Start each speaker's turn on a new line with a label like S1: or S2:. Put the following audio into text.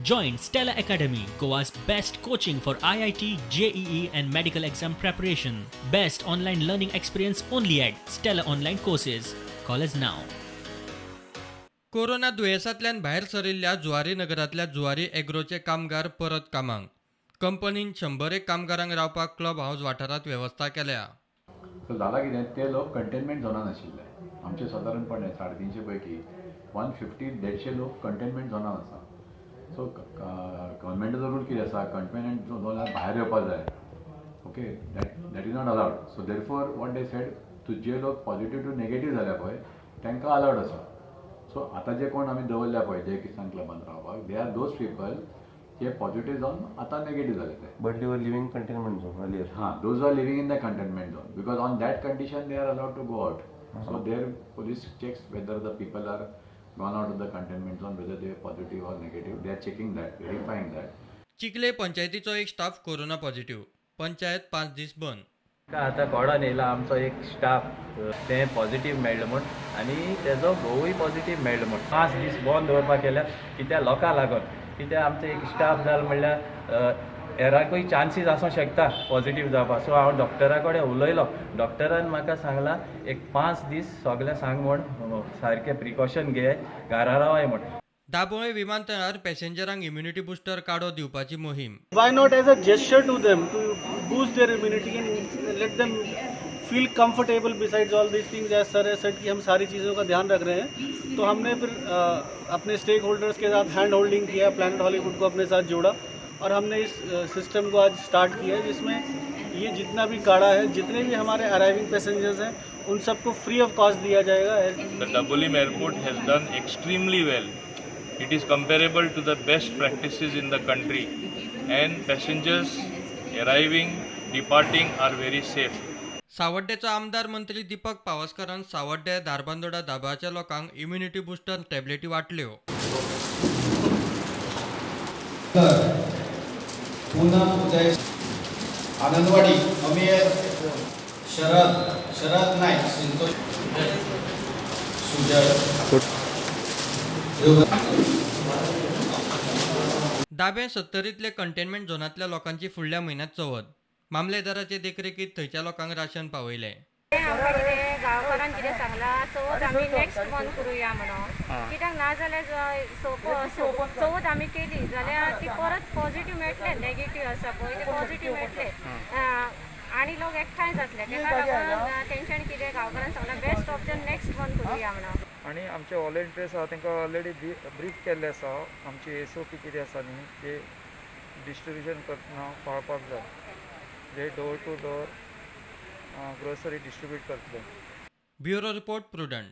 S1: Join Stella Academy, Goa's best coaching for IIT, JEE, and medical exam preparation. Best online learning experience only at Stella Online Courses. Call us now.
S2: Corona दुयेंसांतल्यान भायर सरिल्ल्या जुवारी नगरांतल्या जुवारी एग्रोचे कामगार परत कामाक. कंपनीन 101 कामगारांक रावपाक club house वाठारांत वेवस्था केल्या.
S3: सो जाला कितें, ते लोक कंटेनमेंट झोनान आशिल्ले. आमचे सादारणपणे 350 पैकी 150, 150 लोक कंटेनमेंट झोनान आसा. सो गव्हर्मेंटाचो रूल कितें आसा, कंटेनमेंट झोनान भायर येवपा जाय. Okay, that is not allowed. So therefore, what they said, तुजे लोक पॉझिटिव्ह टू नेगेटीव जाल्या पळय, तांकां अलावड आसा. सो आतां जे कोण आमी दवरल्या पळय जय किसान क्लबान रावपाक, they are those people J positive जावन आतां नेगेटीव जाले ते.
S4: But they were living containment zone earlier.
S3: Ha, those are living in the containment zone because on that condition they are allowed to go out. So there police checks whether the people are gone out of the containment zone, whether they are positive or negative. They are checking that, verifying that.
S2: चिखले पंचायतीचो एक staff corona positive, panchayat 5 दीस बंद.
S5: आतां कळोन येयला आमचो एक staff तें positive मेळ्ळें म्हूण आनी तेजो घोवूय पॉझिटीव मेळ्ळो म्हूण 5 दीस बंद दवरपाक केल्या. कित्याक लोकां लागून, कित्याक आमचो एक स्टाफ जालो म्हणल्यार हेरांकूय चान्सीस आसूंक शकता पॉझिटीव जावपाक. सो हांव डॉक्टरा कडेन उलयलो, डॉक्टरान म्हाका सांगलां एक 5 दीस सगळें सांग म्हूण, सारकें प्रिकॉशन घे, घरा रावाय म्हूण.
S2: दाबोळे विमानतळार पॅसेंजरांक इम्युनिटी बुस्टर काडो दिवपाची मोहीम.
S6: Why not as a gesture to them to boost their immunity and let them feel comfortable? Besides all these things, as sir has said कि हम सारी चीज़ों का ध्यान रख रहे हैं, तो हमने फिर अपने स्टेक होल्डर्स के साथ हैंड होल्डिंग किया, प्लैनेट हॉलीवुड को अपने साथ जोड़ा और हमने इस सिस्टम को आज स्टार्ट किया है, जिसमें ये जितना भी काढ़ा है, जितने भी हमारे अराइविंग पैसेंजर्स हैं, उन सबको फ्री ऑफ कॉस्ट दिया जाएगा.
S7: The Dabolim Airport has done extremely well. It is comparable to the best practices in the country and passengers arriving, departing are very safe.
S2: सावड्डेचो आमदार मंत्री दीपक पावसकरान सावड्डे, धारबांदोडा, दाबाच्या लोकांक इम्युनिटी बुस्टर टॅबलेटी वाटल्यो.
S8: पूनम उदय आनंदवाडी, अमेय शरद, शरद नाईक, संतोष सुजय.
S2: दाबे 70तले कंटेनमेंट झोनांतल्या लोकांची फुडल्या म्हयन्यांत चवथ. मामलेदाराचे देखरेखीत थंयच्या लोकांक राशन पावयलें.
S9: आमकां कितें गांवकारान कितें सांगलां, चवथ आमी नेक्स्ट मंथ करुया म्हणून. कित्याक नाजाल्यार चवथ आमी केली जाल्यार ती परत पॉझिटिव्ह मेळटले, नेगेटीव आसा पळय ते पॉझिटिव्ह मेळटले आनी लोक एकठांय जातले. तेका लागून तेंच्यांनी कितें गांवकारान सांगलां, बेस्ट ऑप्शन नेक्स्ट मंथ करुया म्हणून.
S10: आनी आमचे व्हॉलेंटियर्स आसा तांकां ऑलरेडी ब्रीफ केल्लें आसा, आमची एसओपी कितें आसा न्ही ते डिस्ट्रिब्युशन करतना पाळपाक जाय, जे door to door grocery distribute करतले.
S2: Bureau report, Prudent.